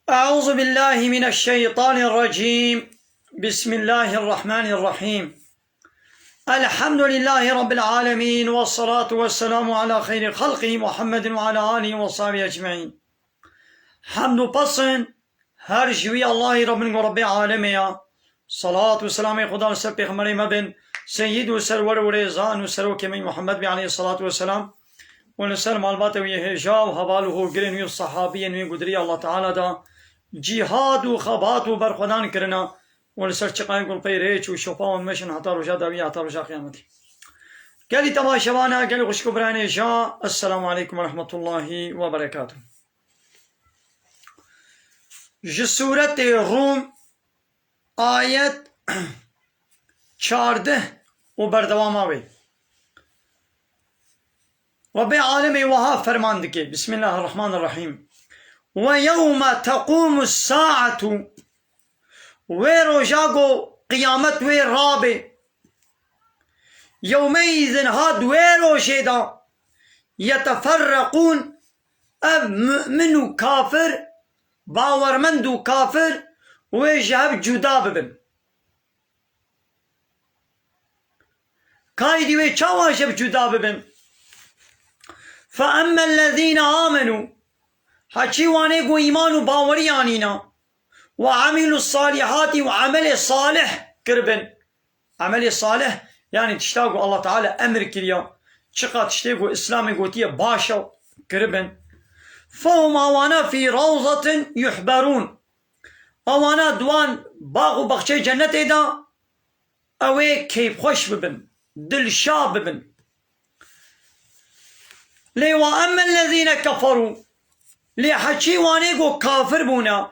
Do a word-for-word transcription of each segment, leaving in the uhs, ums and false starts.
أعوذ بالله من الشيطان الرجيم. بسم الله الرحمن الرحيم. الحمد لله رب العالمين، والصلاة والسلام على خير خلقه محمد وعلى آله وصحبه أجمعين. Hemd û pesn her ji wî Allahî re bin ku Rebbê alemê ya. Salat û selamê Xuda li ser pêxemberê me bin, seyyid û serwer û rêzan û serokê me Muhammed bî aleyhissalatu vesselam. û li ser malbatê wî hêja û heval û hogirên wî û sehabiyên wî gudirî Allah Teala da cîhad û xebat û berxwedan kirina û li ser çiqayê gulpey rêç û şopa wan meşin heta roja dawî, heta roja qiyametê. Gelî temaşevana, gelî xwişk û birayên hêja, Esselamu aleykum ve rahmetullahi ve berekatuh. Ji sûretê Rûm, ayet çardeh û berdewama wê. Rebbê alemê wiha ferman dike, Bismillahirrahmanirrahîm. Ve yewme tequmu saatu, wê roja ku qiyamet wê rabe, yewmeîzin, ha di wê rojê de, yeteferreqûn, ev mu'min û kafir, bawermend û kafir, wê ji hev cuda bibin. Kaydî wê çawa ji hev cuda bibin? Fe emmellezîne amenû, heçî wanê ku îman û bawerî anîna, we emîlû salîhatî, û emelê salih kiribin. Emelê salih, yanî tişta ku Allah Teala emir kiriya, çiqa tiştê ku Îslamê gotiye baş e, kiribin. Fehum, awana fî rawzatin yuhberûn. Awana di wan bax û baxçeyê cennetê de ew ê keyfxweş bibin, dilşa bibin. Lê wa emmellezîne keferû, lê heçî wanê ku kafir bûne,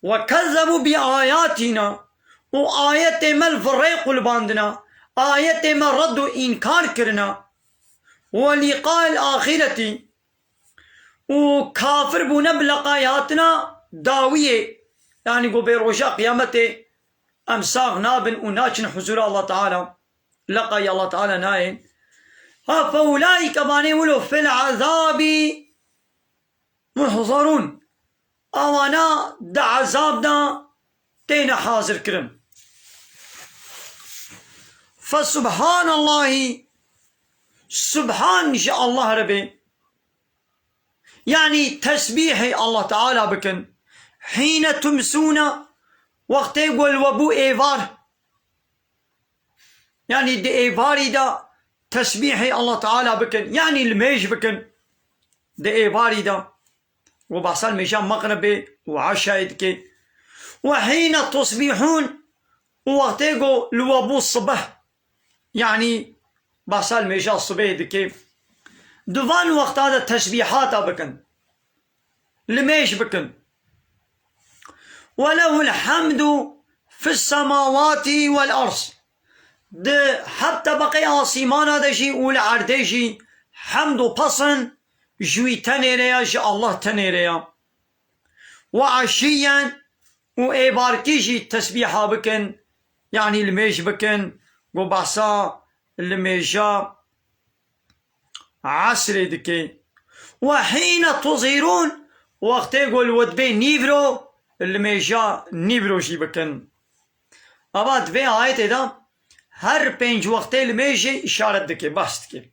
we kezzebû bi ayatîna, û ayetê me li virê qulbandina, ayetê me red û înkar kirina, we lîqail axîretî, û kafir bûne bi leqayê hatina dawiyê, yanî ku bê roja qiyametê em sax nabin û naçin huzûra Allah Teala, leqayê Allah Teala nayên. Ha, fe ulaîke, banê wilo, fil ezabî muhzerûn. Awana di ezab de têne hazirkirin. Fesubhanallahî, subhan ji Allah re bê. Yanî tesbîhê Allah Teala bikin. Hîne tumsûne, wextê ku li we bû êvar. Yanî di êvarî de tesbîhê Allah Teala bikin. Yanî limêj bikin di êvarî de. Û behsa limêja mexribê û eşayê dike. Ve hîne tusbîhûn, û wextê ku li we bû sibeh. Yanî behsa limêja sibehê dike. Di van wexta de tesbîhata bikin. Limêj bikin. Ve lehul hemdu fis semawati vel ard. Di heft tebeqê asîmana de jî û li erdê jî hemd û pesn ji wî tenê re ya, ji Allah tenê re ya. Ve eşîyen, û êvarkî jî tesbîha bikin, yanî limêj bikin, ku behsa limêja esrê dike. Ve hîne tuzhîrûn, wextê ku li we dibê nîvro, limêja nîvro jî bikin. Ava di vê ayetê de her pênc wextê limêjê îşaret dike, behs dike.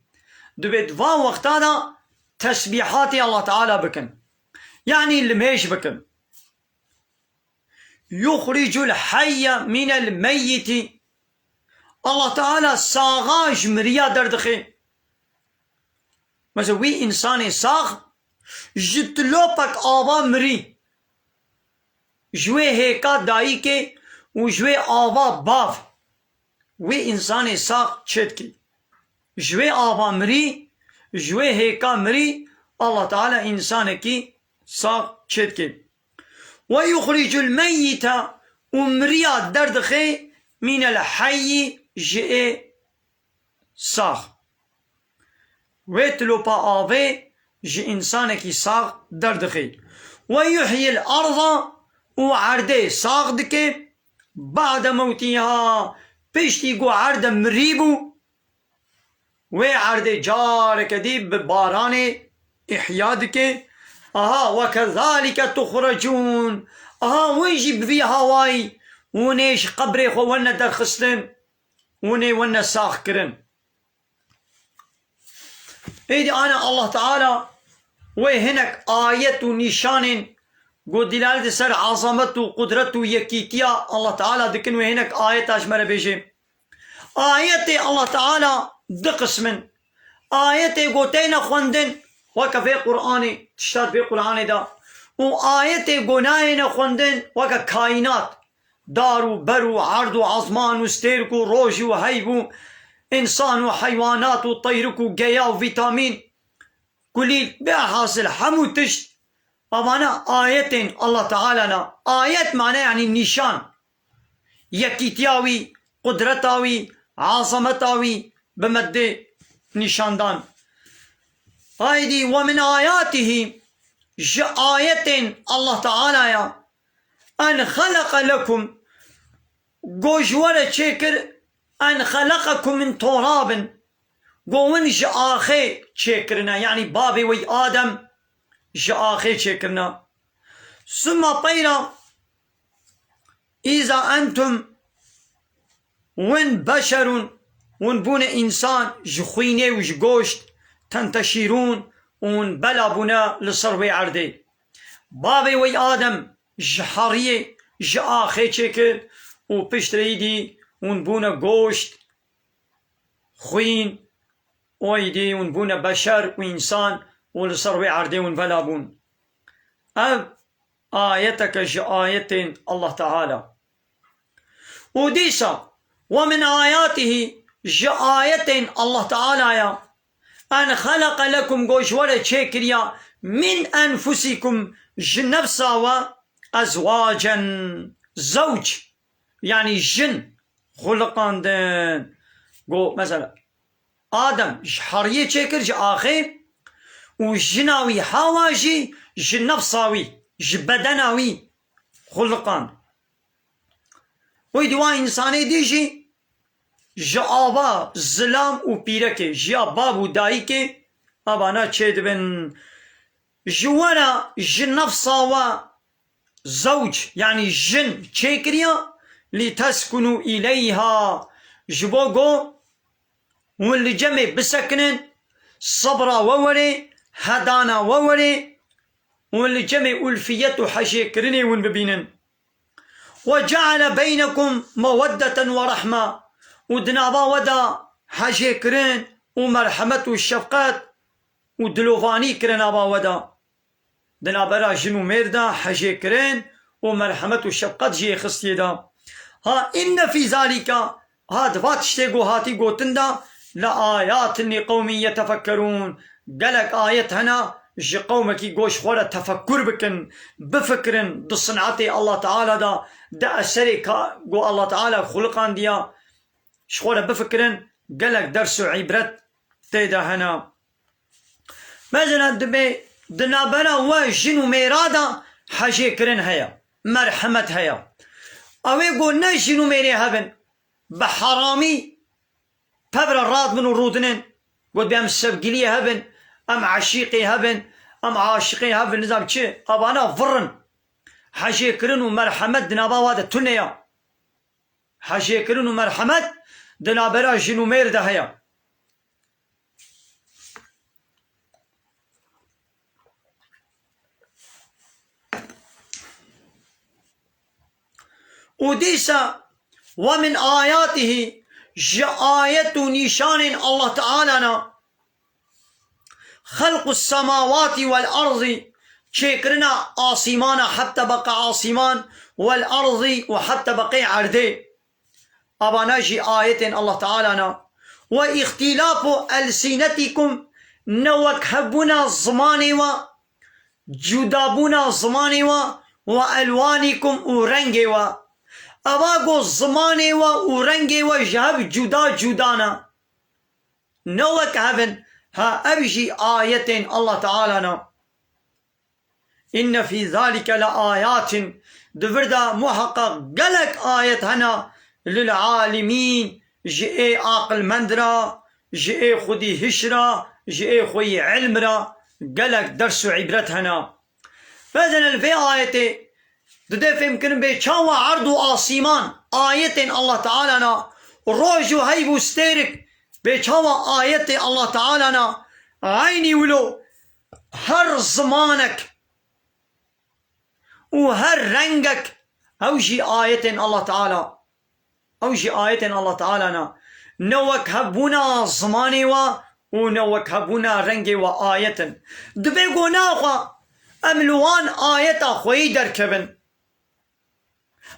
Dibê di van wexta de tesbîhatê Allah Teala bikin. Yanî limêj bikin. Yuxricul heyye minel meyyiti. Allah Teala saxa ji miriya derdixe. Mesela wî însanê sax ji tilopek ava mirî. Ji wê hêka dayikê û ji wê ava bav. Wê însanê sax çêdikê. Ji wê ava mirî, ji wê hêka mirî, Allah Teala însanekî sax çêdikê. Ve yuxricul meyyite, û miriya derdixe, mînel heyyî, ji ê sax. Wê tilopa avê ji însanekî sax derdixe. Ve yuhyil arda, û erdê sax dike, ba'de mewtiha, piştî ku erde mirî bû, wê erdê careke dî bi baranê îhya dike. Aha, وَكَذَٰلِكَ تُخْرَجُونَ. Aha, hûn jî bi vî hawayî hûn ê ji qebrê xwe wene derxistin, hûn ê wene sax kirin. Êdî ana Allah Teala wê hinek ayet û nîşanên ku dîlalet ser azamet û qudret û yekîtiya Allah Teala dikin, wê hinek ayeta ji me re bêje. Ayetê Allah Teala du qism in. Ayetê ku têne xwendin, weke vê Qur'anê, tişta di vê Qur'anê de, û ayetê ku nayêne xwendin, weke kaînat, dar û ber û erd û ezman û stêrk û roj û heyv û însan û heywanat û teyrik û geya û vîtamîn, kulîl, bêhasil hemû tişt, evana ayetên Allah Teala ne. Ayet mane, yanî nîşan. Yekîtiya wî, qudreta wî, azameta wî bi me dê nîşandan. Haydî, وَمِنْ آيَاتِهِ, ji ayetên Allah Teala ya, أَنْ خَلَقَ لَكُمْ, ku ji we re çêkir, أَنْ خَلَقَكُمْ مِنْ تُرَابٍ, ku hûn ji axê çêkirine, yanî babê we Adem ji axê çêkirine. ثُمَّ طَيْرًا إِذَا أَنْتُمْ, hûn بَشَرٌ, hûn bûne însan ji xwînê û ji goşt, تَنْتَشِرُونَ, û hûn bela bûne li ser wê erdê. Babê we Adem ji heriyê, ji axê çêkir û piştre êdî hûn bûne goşt, xwîn, û êdî hûn bûne beşer û însan û li ser wê erdê hûn bela bûn. Ev ayeteke ji ayetên Allah Teala. Û dîsa, وَمِنْ آيَاتِهِ, ji ayetên Allah Teala ya, أَنْ خَلَقَ لَكُمْ, ku ji we re çêkiriya, مِنْ أَنْفُسِكُمْ, ji nefsa we, أَزْوَاجًا, zewc, yanî jin, xuliqandin. Ku, mesela, Adem ji heriyê çêkir, ji axê, û jina wî Hawa jî ji nefsa wî, ji bedena wî xuliqand. Wê di wan însanê dî jî ji ava, zilam û pîrekê, ji ya bab û dayikê, evana çêdibin. Ji we re, ji nefsa we, zewc, yanî jin çêkiriya, لِتَسْكُنُوا إِلَيْهَا, ji bo ku hûn li cemê bisekinin, sebra we werê, hedana we werê, hûn li cemê ulfiyet û hejêkirinê hûn bibînin. وَجَعَلَ بَيْنَكُمْ مَوَدَّةً وَرَحْمَةً, û di nava we de hejêkirin û merhemet û şefqet û dilovanî kirin nava we de. Di navbera jin û mêr de hejêkirin û merhemet û şefqet jî yê xistiyê de. Ha, إِنَّ فِي ذَٰلِكَ, ha, di va tiştê ku hatî gotin de, لَآيَاتٍ لِقَوْمٍ يَتَفَكَّرُونَ, gelek ayet hene ji qewmekî ku ji xwe re tefekkur bikin, bifikirin di sinetê Allah Teala de, di eserê ka-, ku Allah Teala xuliqandiya, ji xwe re bifikirin, gelek ders û îbret tê de hene. Mesela dibê di navbera we jin û mêra de hejêkirin heye, merhemet heye. Ew ê ku ne jin û mêrê hebin, bi heramî pev re radibin û rûdinin. Got, em sevgiliyê hebin, em eşîqê hebin, em aşiqê hebin, nizam çi, evana vir in. Hejêkirin û merhemet di nava wa de tune ya. Hejêkirin û merhemet di navbera jin û mêr de heye. Û dîsa, وَمِنْ آيَاتِهِ, ji ayet û nîşanên Allah Teala ne, خَلْقُ السَّمَاوَاتِ وَالْأَرْضِ, çêkirina asîmana, heft tebeqe asîman, وَالْأَرْضِ, û heft tebeqê erdê. Evana jî ayetên Allah Teala ne. وَاخْتِلَافُ أَلْسِنَتِكُمْ, ne wekhevbûna zimanê we, cudabûna zimanê we, وَأَلْوَانِكُمْ, û rengê we. Eva ku zimanê we û rengê we ji hev cuda cuda ne. Ne wek hev in, ha, ev jî ayetên Allah Teala ne. إِنَّ فِي ذَٰلِكَ لَآيَاتٍ, di vir de muheqeq gelek ayet hene, لِلْعَالِمِينَ, ji ê aqilmend re, ji ê xwedî hiş re, ji ê xweyî ilm re gelek ders û îbret hene. Meselê li vê ayetê dide fêhm kirin bê çawa erd û asîman ayetên Allah Teala na, roj û heyv û stêrik bê çawa ayetê Allah Teala na, eynî wilo her zimanek û her rengek ew jî ayetên Allah Teala. Ew jî ayetên Allah Teala ne. Ne wek hebûna zimanê we û ne wek hebûna rengê we ayet in. Divê ku naxwe em li wan ayeta xweyî derkevin.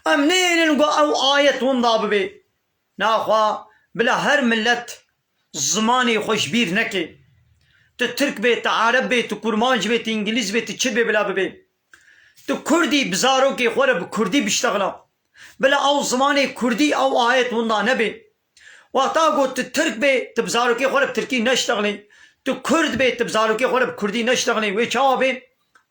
Em neyênin ku ew ayet winda bibê. Naxwe bila her milet zimanê xwe ji bîr neke. Tu tirk bê, tu ereb bê, tu kurmanc bê, tu îngilîz bê, tu çi bê bila bibê. Tu kurdî bi zarokê xwe re bi kurdî biştexile. Bila ew zimanê kurdî ew ayet winda nebê. Wexta ku tu tirk bê, tu bi zarokê xwe re bi tirkî neştexilî. Tu kurd bê, tu bi zarokê xwe re bi kurdî neştexilî. Wê çawa bê?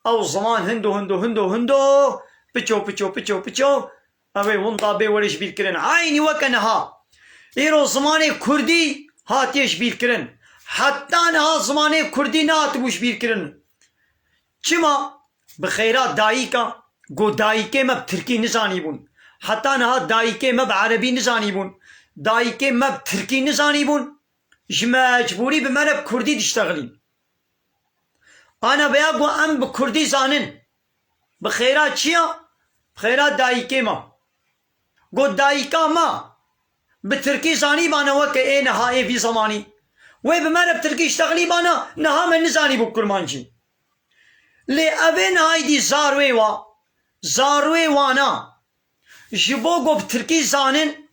Ew ziman hindo, hindo, hindo, hindo, piço, piço, piço, piço, ew ê winda bê were ji bîr kirin. Eynî weke niha. Îro zimanê kurdî hatiye ji bîr kirin. Heta niha zimanê kurdî nehatibû ji bîr kirin. Çima? Bi xêra dayika, ku dayikê me bi tirkî nizanîbûn. Heta niha dayikê me bi erebî nizanîbûn. Dayikê me bi tirkî nizanîbûn. Ji mecbûrî bi me re bi kurdî diştexilîn. Ana veya ku em bi kurdî zanin. Bi xêra çi ya? Bi xêra dayikê me. Got dayika me bi tirkî zanîbane weke ê niha ê vî zemanî. Wê bi me re bi tirkî iştexilîbane, niha me nizanîbû kurmancî. Lê ev ê niha êdî zarwê wa, zarwê wana, ji bo ku bi tirkî zanin,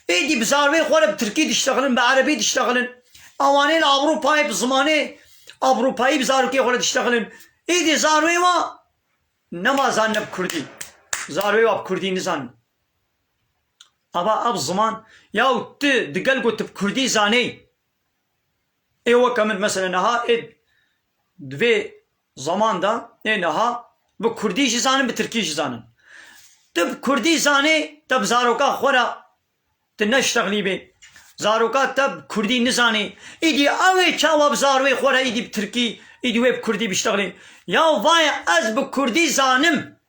êdî bi zarwê xwe re bi tirkî diştexilin, bi erebî diştexilin. Ewanê li Ewropayê bi zimanê Ewropayî bi zarokê xwe re diştexilin. Êdî zarwê wa nema zanine bi kurdî. Zarwê wa bi kurdî nizanin. Ava ev ziman, yaw tu digel ku tu bi kurdî zanê. Ê weke min mesela niha ê di vê zeman de ê niha bi kurdî jî zanin, bi tirkî jî zanin. Tu bi kurdî zanê, te bi zaroka xwe re tu neştexlîbê. Zaroka te bi kurdî nizanê. Îdî ew ê çawa bi zarwê xwe re îdî bi tirkî, îdî wê bi kurdî biştexlê. Ya vaye ez bi kurdî zanim.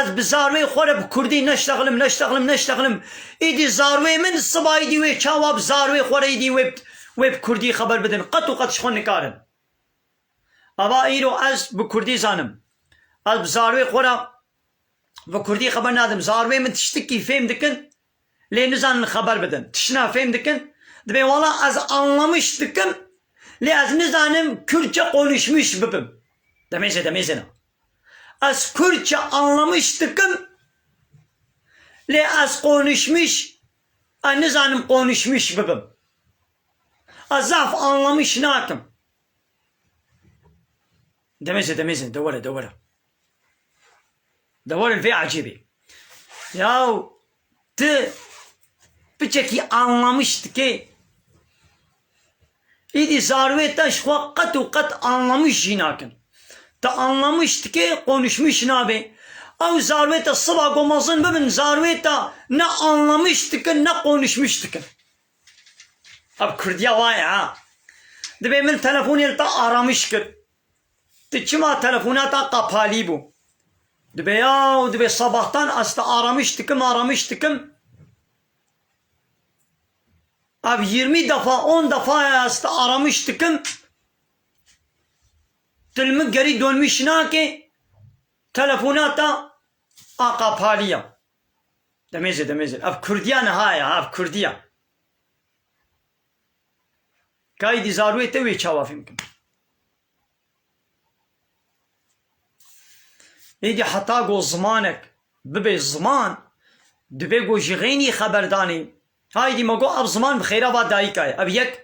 Ez bi zarwê xwe re bi kurdî neştexlim, neştexlim, neştexlim. Îdî zarwê min siba îdî wê çawa bi zarwê xwe re îdî wê, wê bi kurdî xeber bidin. Qet û qet ji xwe nikarin. Ava îro ez bi kurdî zanim. Ez bi zarwê xwe re bi kurdî xeber nadim. Zarwê min tiştikî fêm dikin, lê nizanin xeber bidin. Tiştina fêm dikin, dibê wala ez anlamış dikim, lê ez nizanim Kürtçe konuşmuş bibim. Demêze, demêze ne. Ez Kürtçe anlamış dikim, lê ez konuşmuş, ez nizanim konuşmuş bibim. Ez zaf anlamış nakim. Demêze, demêze, de were, de were. De were vê ecêbê. Yaw, tu piçekî anlamiş dikê. Îdî zarwê te ji xwe qet û qet anlamiş jî nakin. Tu anlamiş dikê, konuşmuş nabê. Ew zarwê te siba ku mezin bibin, zarwê te ne anlamiş dikin, ne konuşmuş dikin. Ev kurdiya wa ye ha. Dibê min telefonê li te aramiş kir. Tu çima telefona te qapalî bû? Dibê yaw, dibê sabahtan ez te aramiş dikim, aramiş dikim. Ev yirmi defa, on defa ye ez te aramiş dikim. Tu li min gerî dönmüş nakê, telefona te a qapalî ya. Demêze, demêze. Ev kurdiya niha ye, ev kurdiya. Kaydî zarwê te wê çawa fêm kim? Êdî heta ku zimanek bibe ziman, dibe ku ji xeynî xeber danê. Haydî me got ev ziman bi xêra va dayika ye. Ev yek.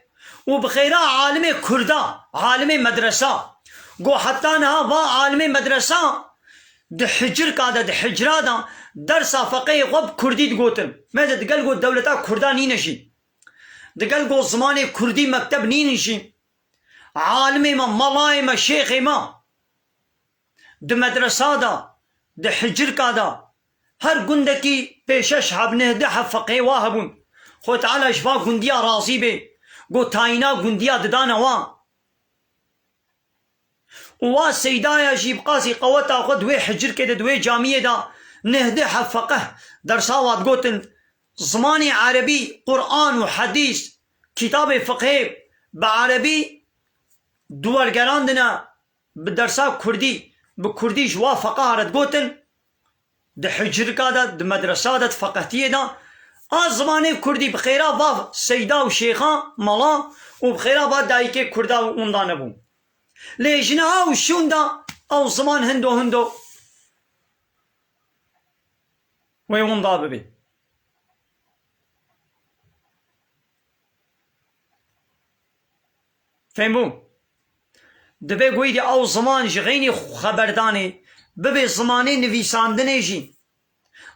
Û bi xêra alimê kurda, alimê medresa. Got heta niha va alimê medresa di hicirka de, di hicra de dersa feqehê xwe bi kurdî digotin. Meze digel got dewleta kurda nîne jî. Digel got zimanê kurdî mekteb nînin jî. Alimê me, melayê me, şêxê me di medresa de, di hicirka de, her gundekî pê şeş heb, neh, deh heb feqihê wa hebûn. Xwe Teala ji va gundiya razî bê. Got tayîna gundiya didane wa. û wa seydaya jî bi qasî qeweta xwe di wê hicirkê de, di wê camiyê de neh deh heb feqih dersa wa digotin. Zimanê erebî, Quran û hedîs, kitabê fiqhê bi erebî diwergerandine, bi dersa kurdî, bi kurdî ji wa feqih re digotin. Di hicirka de, di medresa de, di feqehtiyê de, a zimanê kurdî bi xêra va seyda û şêxa mala û bi xêra va dayikê kurda û winda nebû. Lê ji niha û şûnda ew ziman hindo hindo wê winda bibê. Fêm bû? Divê ku êdî ew ziman ji xeynî xeberdanê bibe zimanê nivîsandinê jî.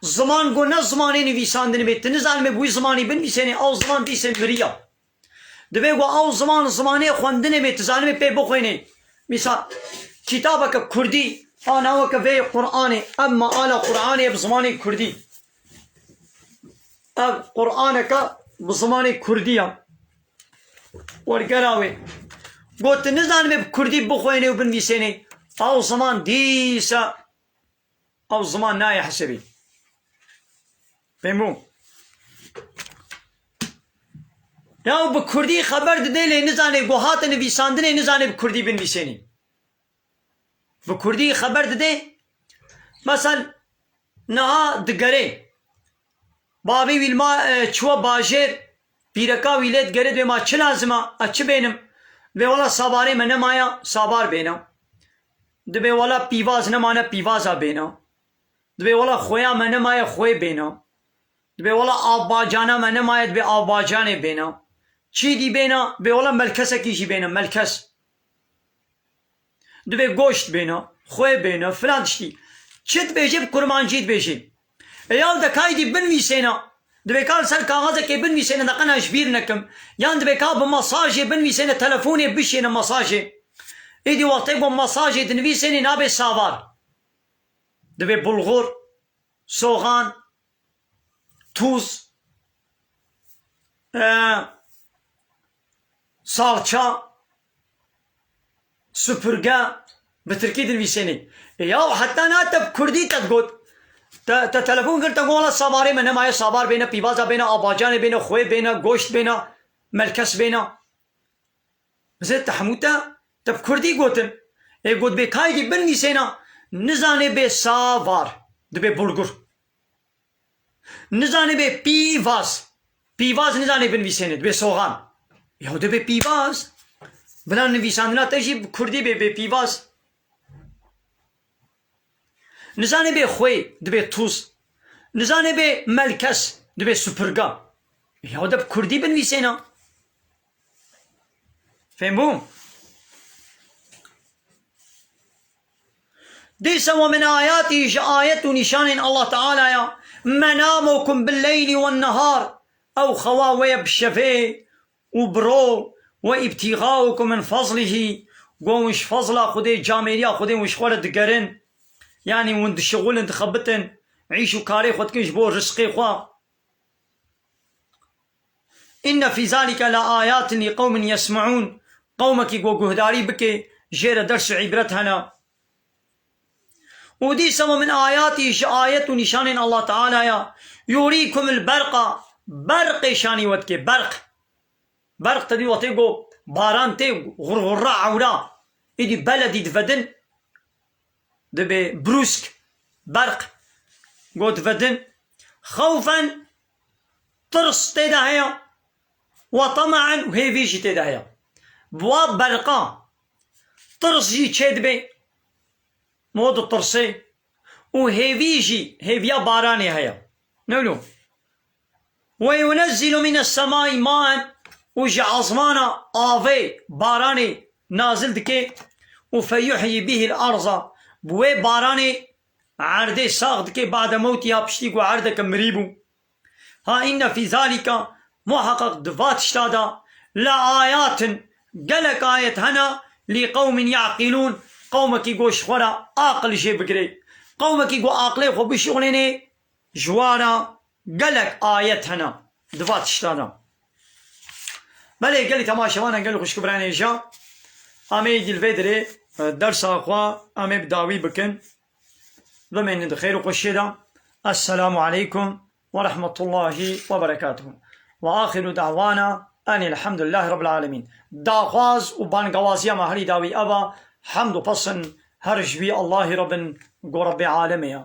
Ziman ku ne zimanê nivîsandinê bê, tu nizanibê bi wî zimanî binivîsênê, ew ziman dîsê miriya. Divê ku ew ziman zimanê xwendinê bê, tu zanibê pê bixwênê. Mîsal, kitabeke kurdî, a naveke vê yê Qur'anê, ev meala Qur'anê bi zimanê kurdî. Ev Qur'aneke bi zimanê kurdî ya. Wergera wê. Got, tu nizanibê bi kurdî bixwênê û binivîsênê. Ew ziman dîsa, ew ziman nayê hesibê. Fêm bû? Ya bi kurdî xeber didê lê nizanê, ku hate nivîsandinê nizanê bi kurdî binivîsênê. Bi kurdî xeber didê. Mesel, niha digere. Bavê wî li ma, e, çûye bajêr, pîreka wî lê digere, dibê ma çi lazim e, ez çi bênim? Dibê wela sabarê me nemaye, sabar bêne. Dibê wela pîvaz nemane, pîvaza bêne. Dibê wela xwêya me nemaye, xwê bêne. Dibê wela avbacana me nemaye, dibê avbacanê bêne. Çî dî bêne, dibê wela melkesekî jî bêne, melkes. Dibê goşt bêne, xwê bêne, filan tiştî. Çi dibêje, bi kurmancî dibêje. E yaw de kaydî binivîsêne. Dibê ka li ser kaxezekê binivîsêne, de qena ji bîr nekim. Yan dibê ka bi mesajê binivîsêne, telefonê bişêne mesajê. Êdî wextê ku mesajê dinivîsênê nabe savar. Dibê bulgur, soxan, tuz, e, salça, süpürge, bi tirkî dinivîsênê. E, ya heta na te bi kurdî te digot. Te, te telefon kir, te got, "Wela sabarê me nemaye, sabar bêne, pîvaza bêne, abacanê bêne, xwê bêne, goşt bêne, melkes bêne." Bizê te hemû te, te bi kurdî gotin. Ê got bê kaydî binivîsêna, nizanê bê savar, dibê bulgur. Nizanê bê pîvaz. Pîvaz nizanê binivîsêne, dibê soxan. Ya dibê pîvaz. Bila nivîsandina te jî bi kurdî bê, bê pîvaz. Nizanê bê xwê, dibê tuz. Nizanê bê melkes, dibê supirga. Ya de bi kurdî binivîsêna. Fêm bû? Dîsa we min ayatî, ji ayet û nîşanên Allah Teala ya, menamukum bil leyli wen nehar, ew xewa we ye bi şevê û bi ro, we îbtîxaukum min fezlihî, go hûn ji fezla Xwedê, camêriya Xwedê hûn ji xwe re digerin, yanî hûn dişixulin, dixebitin, îş û karê xwe dikin ji bo rizqê xwe. Inne fî zalike le ayatin li qewmin yesmeûn. Qewmekî ku guhdarî bike, jê re ders û îbret hene. Û dîsa we min ayatî, ji ayet û nîşanên Allah Teala ya, yurîkumul berqa, berqê şanî we dike, berq. Berq tevî wextê ku baran tê, xurxurra ewra, êdî beledî divedin, dibê brûsk, berq, got vedin. Xewfen, tirs tê de heye, we temaen, û hêvî jî tê de heye. Bi wa berqa tirs jî çêdibe, mo ditirsê, û hêvî jî, hêviya baranê heye. Ne wilo? Ve yunezzilu mines semai maen, û ji ezmana avê, baranê nazil dike, û feyuhyi bihil arza, bi wê baranê erdê sax dike, ba'de mewtiha, piştî ku erdeke mirî bû. Ha inne fî zalika, muheqeq di va tişta de, le ayatin, gelek ayet hene, li qewmin yaqilûn, qewmekî ku ji xwe re aqil jê bigire, qewmekî ku aqilê xwe bişuxlênê, ji wa re gelek ayet hene di va tişta de. Belê gelî temaşevanan, gelî xwişk û birayên hêja, em ê dî li vê derê Dersa xwe em ê bi dawî bikin. Bimînin di xêr û xweşiyê de. Esselamu aleykum ve rahmetullahi ve berekatuhu. Ve axiru da'wana enil hamdulillahi rabbil alemin. Daxwaz û bangewaziya me herî dawî ev e, hemd û pesin her ji vî Allahî re bin, ku Rebbê alemê ye.